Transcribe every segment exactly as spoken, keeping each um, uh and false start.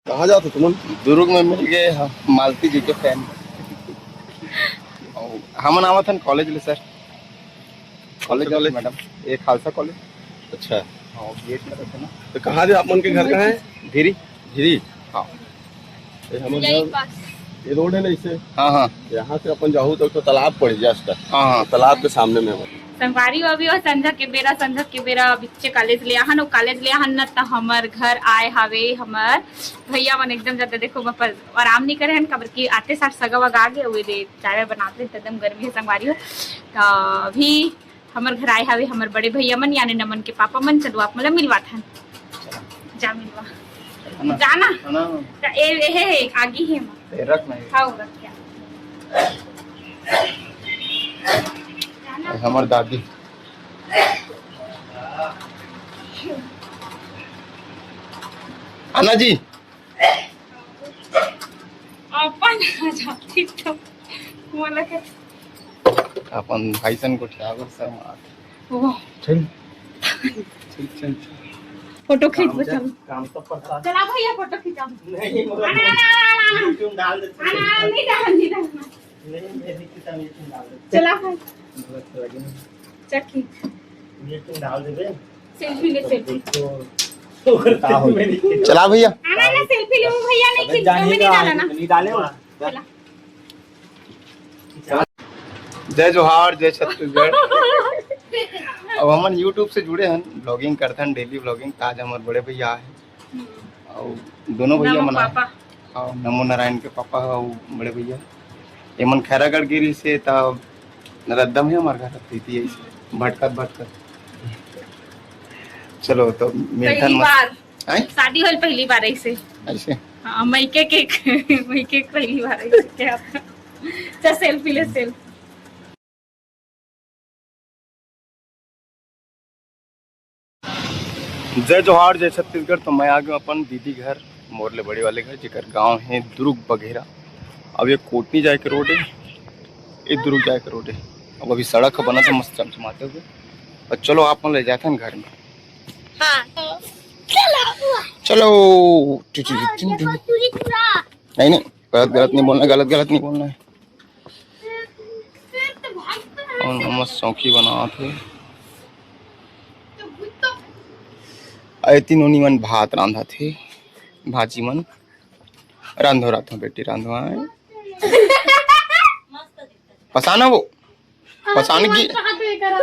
कहाँ जात हो तुमन? दुर्ग में मिल गए हम मालती जी के फैन। हमन आवत हन कॉलेज ले सर। College college? मैडम, ये खालसा कॉलेज। अच्छा। हाँ, बीएड करत है ना। तो कहाँ दे आप मन के घर कहाँ है? धीरी। धीरी? हाँ। ये हमर यही घर, पास। ये रोड है ना, इसे हाँ, हाँ। यहाँ से अपन जाहू तो, तो तालाब पड़े just। हाँ, हाँ। तालाब के सामने में हमारे। संगवारी हो, अभी वो संझा के बेरा, संझा के बेरा बिच्चे कॉलेज ले आहन, वो कॉलेज ले आहन न, त हमर घर आए हावे हमर भैया मन। एकदम ज्यादा देखो, मैं पर आराम नहीं करे हन, काबर कि आते साथ सगा वगा आ गए, वो दे चाय वाय बनाते हैं, एकदम गर्मी है संगवारी हो। त अभी हमर घर आए हावे हमर बड़े भैया मन, यानी नमन के पापा मन। चलो आप मोला मिलवात हन, जा मिलवा। है ना? जाना। है ना? त ए, ए, हे, हे, आगी है माँ। ए, रख ना ये। हाँ, रख क्या? जाना। हमर दादी। आना जी। अपन आ जाती तो मोला के अपन भाई सन गोठियाबर शर्मा आथे। वाह। चल। चल, चल, चल। फोटो खींच काम बे, जा, चल। काम तो पड़ता। चला भैया, फोटो खींचा। नहीं, मोला आना, आना, आना, आना। YouTube डाल दे। आना, आना, नहीं डालना, नहीं डालना। नहीं, मैं नहीं खींचा, YouTube डाल दे। चला भाई। गलत लगे ना। चल, खींच। YouTube डाल दे बे। सेल्फी ले, सेल्फी। तो, तो का हो? मैं नहीं खींचा। चला भैया। आना, आना, सेल्फी ले, वो भैया नहीं अबे खींच, जाने हमें नहीं का, डाला ना। नहीं डाले हो। चला। जय जोहार, जय छत्तीसगढ़। अब हमन YouTube से जुड़े हन, vlogging करथन, daily vlogging। आज हमर बड़े भैया आए हे, अउ दोनों भैया नमो मन आए। पापा। हाँ, नमो नारायण के पापा अउ बड़े भैया। एमन खैरागढ़ गे रिहिस हे, त रद्दा में हमर घर प्रीति है, भटकत भटकत। चलो, तो मिलथन पहली मत। बार। हैं? शादी होल पहली बार ऐसे। ऐसे? हाँ, मइके के, मइके के पहली बार ऐसे क्या? चल, सेल्फी ले, सेल्फी। जय जोहार, जय छत्तीसगढ़। तो मैं आ गया अपन दीदी घर, मोर ले बड़े वाले घर, जेकर गांव है दुर्ग बघेरा। अब ये कोटनी जाए के रोड है, ये दुर्ग जाए के रोड है। अब अभी सड़क ह बनत है मस्त चमचमाते हुए। और चलो, आप मन ले जाथन घर में। हाँ, तो चलो। चलो। टु, टु, टु, टु, टु। नहीं, नहीं, गलत, गलत नहीं बोलना, गलत, गलत नहीं बोलना है। और मस्त सौखी बनात हे। अरे, तीनों निमन भात रांधत हे, भाजी मन। रांधो, रांधो बेटी, रांधो। आए, पसाना वो, पसाना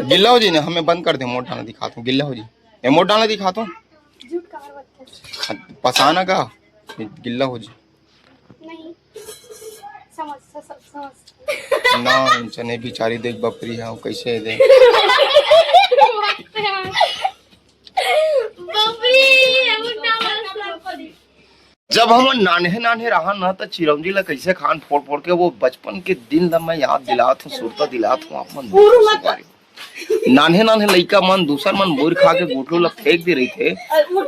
गिल्ला हो जी ना, हमें बंद कर दे, मोट डालना दिखाता हूँ, गिल्ला हो जी, ये मोट डालना दिखाता हूँ। पसाना का गिल्ला हो जी। नहीं। समझ, सब समझ। ना, चने बिचारी देख बपरी है, कैसे दे? बपरी, हम ना बपरी। जब हम नान्हे नान्हे रहन ना, त चिरौंजी ला कैसे खान फोड़ फोड़ के, वो बचपन के दिन ला मैं याद दिलात हूँ, सुरता दिलात हूँ आप मन। नान्हे नान्हे लइका मन दूसर मन बोर खा के गुठलू ला फेंक दे रहिथे,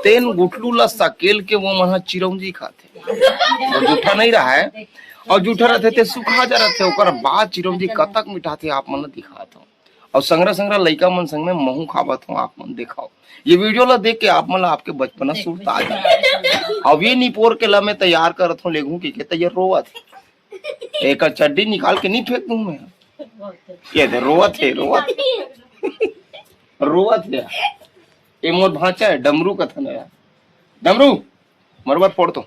तेन गुठलू ला सकेल के वो मन ह चिरौंजी खाथे। वो जूठा नहीं रहा है, और जूठा रहथे ते सुखा जा रहथे, ओकर बाद चिरौंजी कतक मिठाथे आप मन ला दिखात हूँ। और संगरा संगरा लइका मन संग में महू खावत हूँ, आप मन देखाओ। ये वीडियो ला देख के आप मन ला आपके बचपना सुरता आ जाए। अब ये निपोर के ला मैं तैयार करत हूँ, लेगहूँ के, के तैयार रोवत हे। एकर चड्डी निकाल के नहीं फेंक दूं मैं। ये दे, रोवत हे, रोवत। रोवत हे। ये मोर भांचा है, डमरू कथन है यार। डमरू, मोर बर फोड़ तो।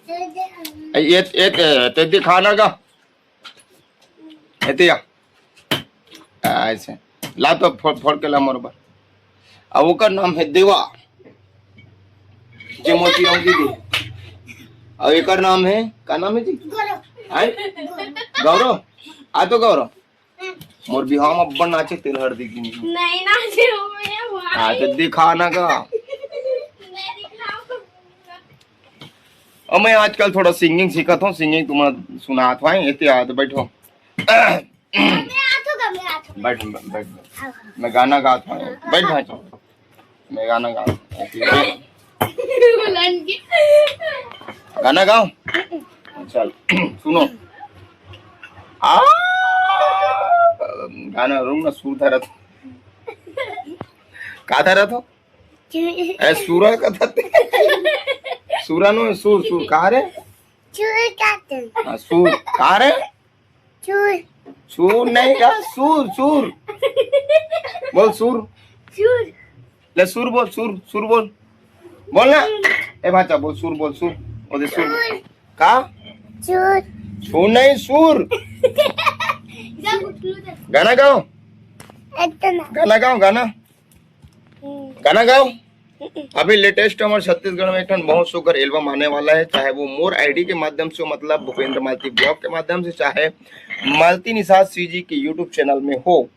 ए, ये, ये, ते, ते दिखाना का। एतिया। ऐसे। ला तो फोड़, फोड़ के ला मोर बर। अब ओकर नाम है देवा। जे मोती राम जी दे। अब एकर नाम है, का नाम है जी? गौरव। हैं? गौरव। आ तो गौरव। मोर बिहाव में अब्बड़ नाचे तेल हर दिखी नहीं। नहीं नाचे हो मैं, वो आ तो दिखा ना का। मैं दिखाऊं। और मैं आजकल थोड़ा सिंगिंग सीखत हूँ, सिंगिंग तुम्हें सुनात हूँ, एते याद बैठो। मैं आथो का, मैं आथो। बैठ, बैठ, बैठ। मैं गाना गात हूँ। बैठ भाई, मैं गाना गात हूँ। गाना गाओ। चल, सुनो। आ, गाना रुक ना, सुर धरत। का धरत हो? ए, सुरा का धरते। सुरा नो, सुर, सुर, का रे? सुर का तू? हाँ, सुर, का रे? सुर। सुर नहीं का, सुर, सुर। बोल सुर। सुर। ले सुर बोल, सुर, सुर बोल। बोल ना। ए भाचा, बोल सुर, बोल सुर। ओ दे सुर। सुर। का? सुर। सुर नहीं, सुर। गाना गाओ। इतना। गाना गाओ, गाना। हम्म। गाना गाओ। अभी लेटेस्ट हमर छत्तीसगढ़ में एक ठन बहुत सुघर एल्बम आने वाला है, चाहे वो मोर आईडी के माध्यम से हो, मतलब भूपेंद्र मालती ब्लॉग के माध्यम से, चाहे मालती निषाद सीजी के यूट्यूब चैनल में हो।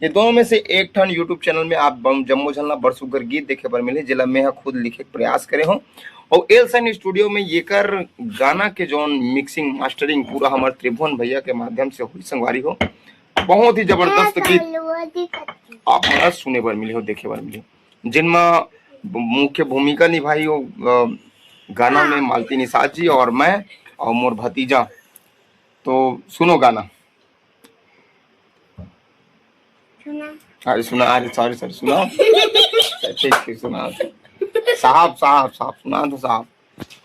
ये दोनों में से एक ठन यूट्यूब चैनल में आप बम-, जम्मो झन ला बड़ सुघर गीत देखे बर मिले, जेला मैं ह खुद लिखे के प्रयास करे हूँ। और एल्सन स्टूडियो में येकर गाना के जौन मिक्सिंग मास्टरिंग पूरा हमर त्रिभुवन भैया के माध्यम से हुई संगवारी हो। बहुत ही जबरदस्त गीत आप मन ला सुने बर मिले हो, देखे बर मिले हो, जिनमा मुख्य भूमिका निभाई हो, अ, गाना में मालती निषाद जी और मैं और मोर भतीजा। तो सुनो गाना। सुना। अरे सुना, अरे सॉरी, सॉरी, सुना। ठीक, ठीक, सुना। साहब, साहब, साहब, सुना तो साहब।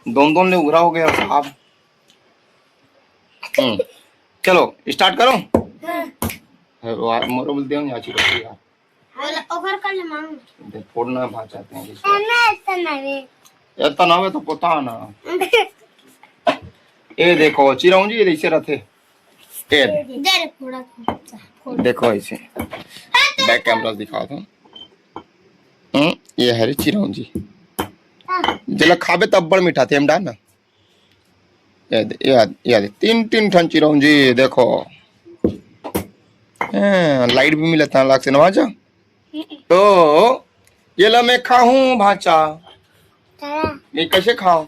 दोन दोन ले उघरा हो गया साहब। हम्म। चलो, स्टार्ट करो। हाँ। अरे वाह, मोरो बोल दिया, यहाँ चिपक गया। ओला ओकर कर ले मांग। दे, फोड़ना भाग जाते हैं इसको। एमे इतना रे। इतना ना हो तो पता ना। ए देखो, चिरौंजी ऐसे रहते। ए दे। दे रे, फोड़ा, फोड़ा। देखो ऐसे। बैक कैमरा दिखाओ तो। हम्म, ये हरे चिरौंजी। हाँ। जेला खाबे तब बड़ मीठा थे, हम डाल ना। ये दे, ये दे, ये दे। तीन, तीन ठन चिरौंजी, देखो। हाँ, लाइट भी मिलत है, लाग से नवाजा। तो, ये ला मैं खाहूँ, भांचा। चला। ये कैसे खाओ?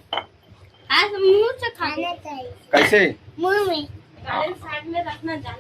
आज मुंह से खाना चाहिए। कैसे? मुंह में। गाड़ी साइड में रखना जाना।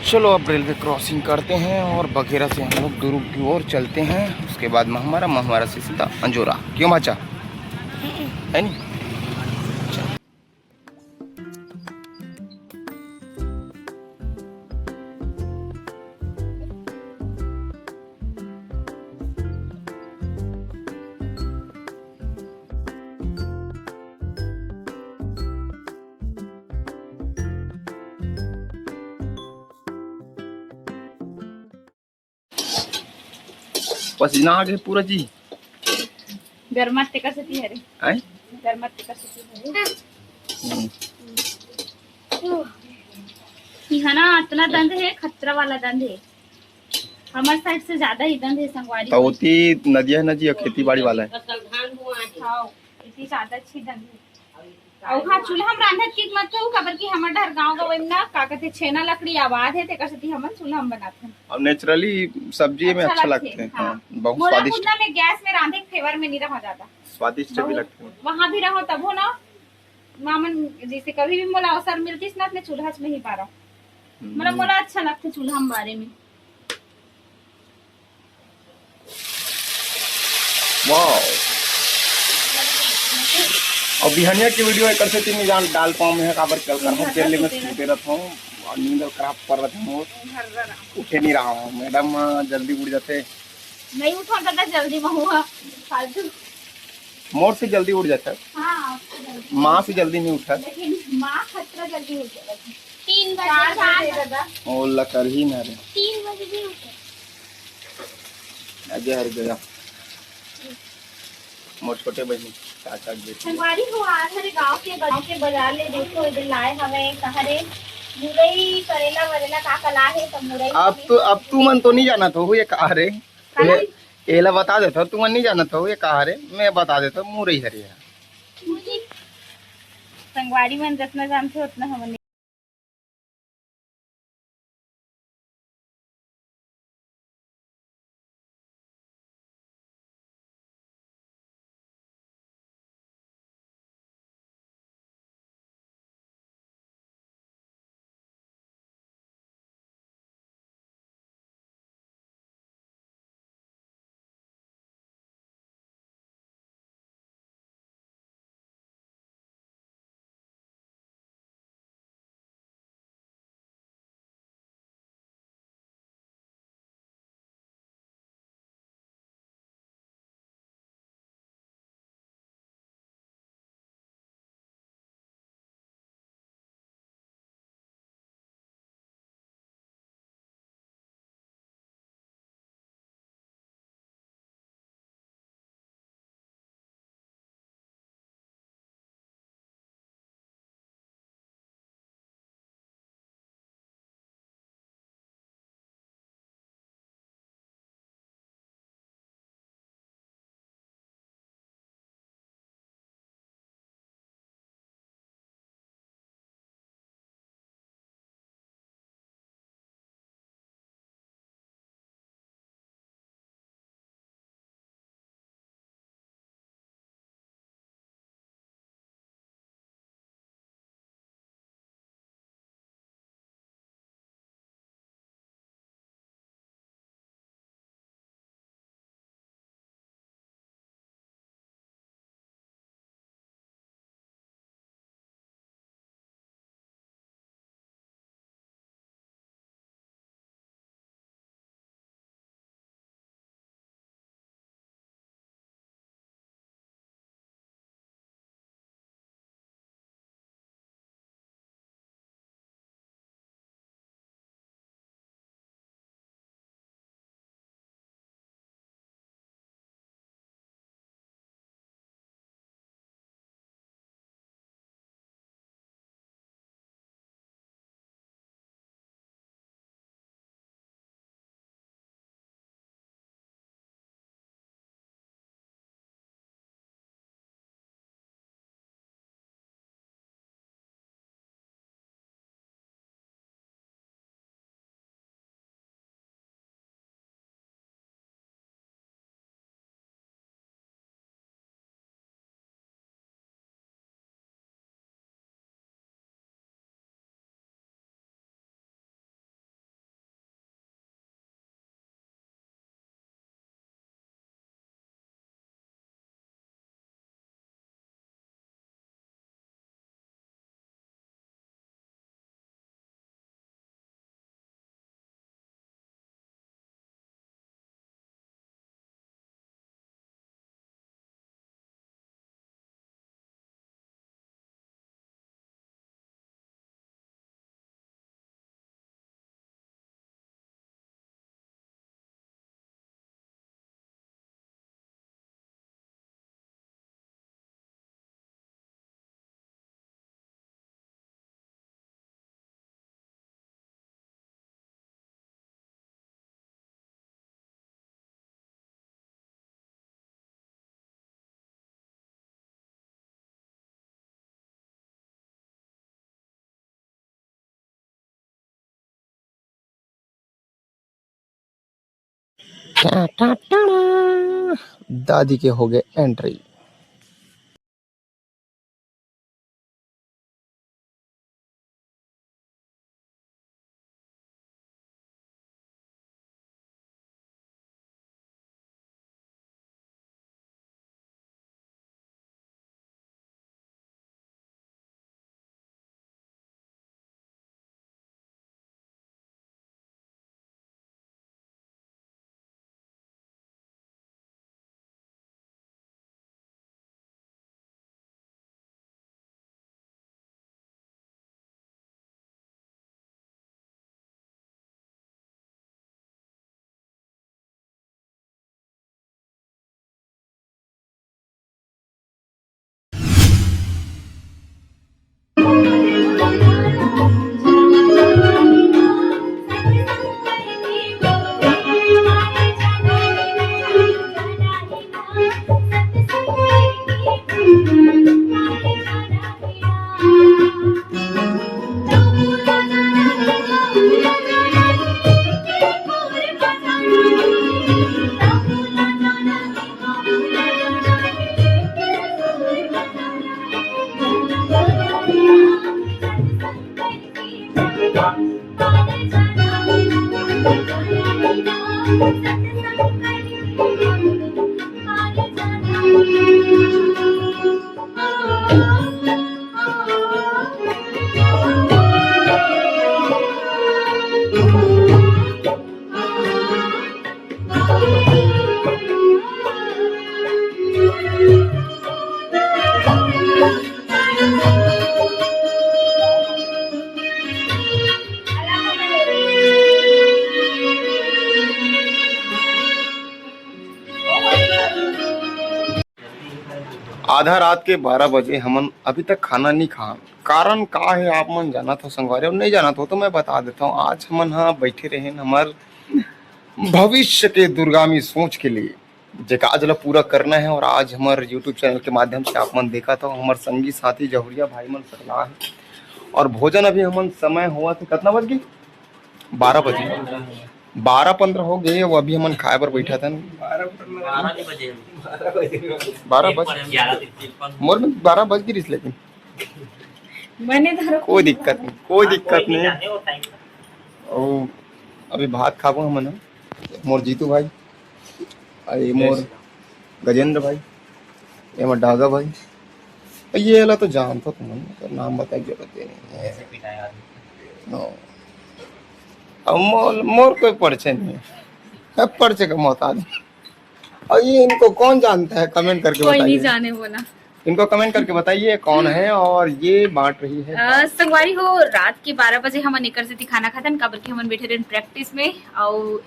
चलो, अब रेलवे क्रॉसिंग करते हैं और बघेरा से हम लोग दुर्ग की ओर चलते हैं। उसके बाद महमारा, महमारा से सीधा अंजोरा। क्यों भाचा? है नी? पसीना आ गए पूरा जी। गरमात तेकर सेती हरे। आय? गरमात तेकर सेती हरे। हम्म। इहाँ ना अतना दंद हे, खतरा वाला दंद हे। हमर साइड से ज्यादा ही दंद हे संगवारी। तो ओती नदिया नजी अउ खेती बाड़ी वाला हे। हाँ, इतनी ज्यादा अच्छी दंद हे। अउ हाँ, चूल्हा म रांधत की मत कहू, काबर कि हमर डहर गाँव गवई म ना, का कथे, छेना लकड़ी आबाद हे, तेकर सेती हमन चूल्हा म बनाथन। अब naturally सब्जी में अच्छा अच्छा लगथे, लगथे, हाँ। हाँ, बहुत मोला स्वादिष्ट। खुद ना में गैस में रांधे के फेवर में नहीं रहा ज्यादा। स्वादिष्ट भी बहुत, लगथे। वहाँ भी रहो तभो ना, मामन जैसे कभी भी मोला अवसर मिलतिस ना, मैं चूल्हा में ही बारा। हम्म। मतलब मोला अच्छा लगथे चूल्हा म बारे में। वाओ। अउ बिहनिया के वीडियो एकर सेती नइ जान डाल पाऊँ मैं, काबर कल कर हम तेल ले मैं सुते रहत हूँ अउ नींद खराब पर रहत हूँ, उठे नहीं रहा हूँ। मैडम जल्दी उठ जाते। नहीं उठा दादा, जल्दी में हुआ फालतू। मोर से जल्दी उठ जाता। हाँ, आपसे जल्दी। माँ से जल्दी नहीं उठा। लेकिन माँ खतरा जल्दी उठ जाता। तीन बजे, चार बजे दादा। ओ लकरही ना रे। तीन बजे भी उठे। अजय हर गया। मोर छोटे बहिनी, चाचा के बेटी। संगवारी हो, आज हरे गांव के, गांव के बाजार ले देखो, इधर लाए हवे, कहा रे, मुरई, करेला वरेला का का लाए हे, सब मुरई अब तो, अब तू मन तो नहीं जानत हो, ये कहा रे? काला? ए-, एला बता देत हो, तुमन नहीं जानत हो, ये कहा रे? मैं बता देत हो, मुरई हरे। संगवारी मन जतना जानथे, उतना हमन टा, टा, टा, टा। दादी के हो गए एंट्री। आधा रात के बारह बजे हमन अभी तक खाना नहीं खान। कारण का है, आप मन जानत हो संगवारी, और नहीं जानत हो तो मैं बता देता हूँ। आज हमन हा बैठे रहे हमर भविष्य के दूरगामी सोच के लिए, जेका आज ला पूरा करना है। और आज हमर YouTube चैनल के माध्यम से आप मन देखत हो, हमर संगी साथी जहुरिया भाई मन सकला है। और भोजन अभी हमन समय हुआ थे, कितना बज गई? बारह बजे, बारह पंद्रह हो गए। वो अभी हमन खाए बर बैठा था। बारह बजे। बारह बज, मोर में बारह बज गिरिस, लेकिन मैंने धरो कोई दिक्कत नहीं, कोई दिक्कत नहीं। ओ, अभी भात खाबो हमन, मोर जीतू भाई, अरे मोर गजेंद्र भाई, ये मोर डागा भाई, ये वाला तो जानता तुमन, तो नाम बताए के जरूरत नहीं है। हाँ। अब मोर, मोर कोई परिचय नहीं है, अब परिचय का मोहताज। और ये इनको कौन जानता है, कमेंट करके कोई नहीं बताइए। जाने वो ना। इनको कमेंट करके बताइए कौन है। और ये बांट रही है अ, संगवारी हो, रात के बारह बजे हमन एकर सेती खाना खाथन, काबर कि हमन बैठे रहन प्रैक्टिस में, अउ